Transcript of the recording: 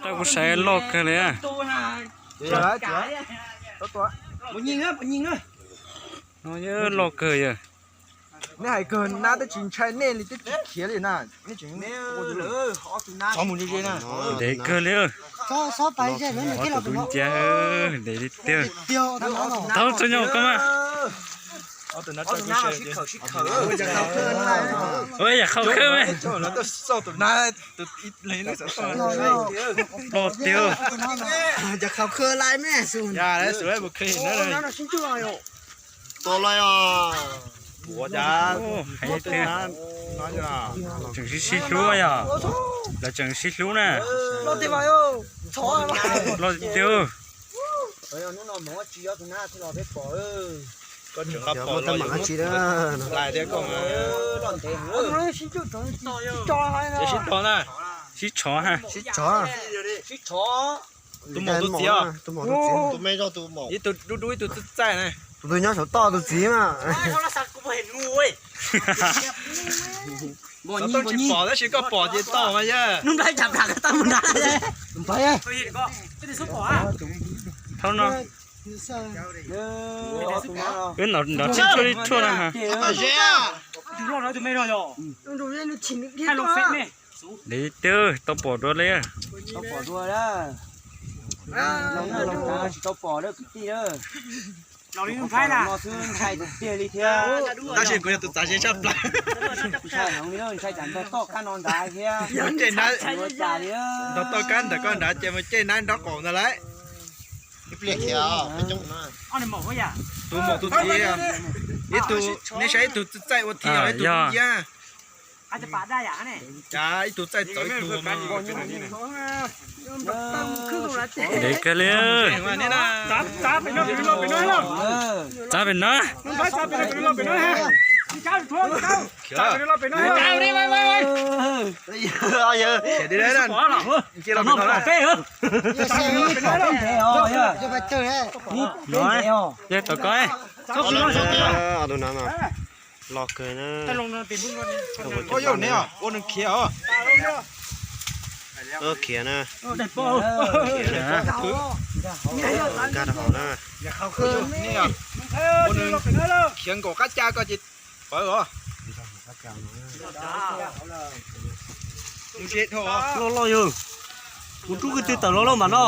Tau kuv saib loj kawg li. No loj kawg yog. Nej hais kawg nab twb tsis ntshai nej li, twb tsis khiav li na. Nej tseem xov mus ze ze na. Ntev kawg li. Ob tug nciab ntev li tiag. Tau txog nyog koj mas. Ua yam qhau khawb me. Ploj tiag. Tua lawm os. Tseem sib sib hlub yog. Lawv tseem sib hlub na. Ploj tiag. Sib tshov ha. Tus maum tus txiv, ib tug dub dub ib tug txaij txaij na. Tus nyob saum toj tus txiv mas. Tsis pom tab sis koj pom ces tau mas yog. Thab no. Wb nrov tsib tshuaj li tshuaj na. Li twb tau pom dua li. Tsis tau pom lawm kwv tij. Tab sis kuv yog tus txav zeb tshaj plaws. Ntshai heev li, ntshai tsam ntog toj kab no nrad thiab. Ntog toj kab ntawm koj nrad ces mus caij nab nraub qaum ntawd lawm. Tus maum tus txiv, ib tug, nej saib ib tug txaij ua thi, ib tug nciab. Cas ib tug txaij txawv ib tug no. Ntev kawg li. Txav pem no. Los kawg na. Khiav na. Nkag rau hauv na. Khiav nkaum qab ca koj ces pawv os. Loj loj yog. Kuv rub kwv tw tawm los loj mas no.